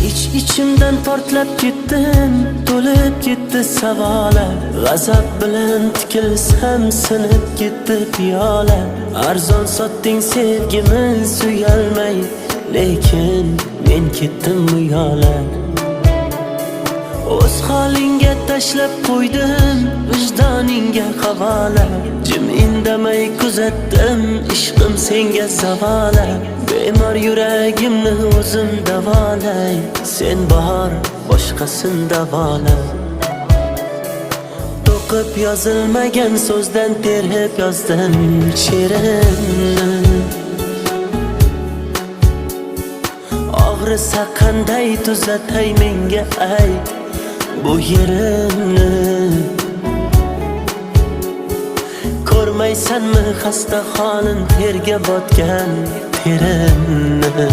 Ich-ichimdan portlab ketdim, to'lib ketdi savola. G'azab bilan tikilsam sinib ketdi piyola. Arzon sotding sevgimni suyalmay, lekin men ketdim uyola. O'z holingga tashlab qo'ydim, vijdoningga havola. Jim indamay kuzatdim, ishqim senga zavola. Bemor yuragimni o'zim davolay, sen bor, boshqasin davola. To'qib yozilmagan so'zdan terib yozdim she'rimni. Og'risa qanday tuzatay menga ayt bu yerimni. Ko'rmaysanmi xasta holim, terga botgan terimni.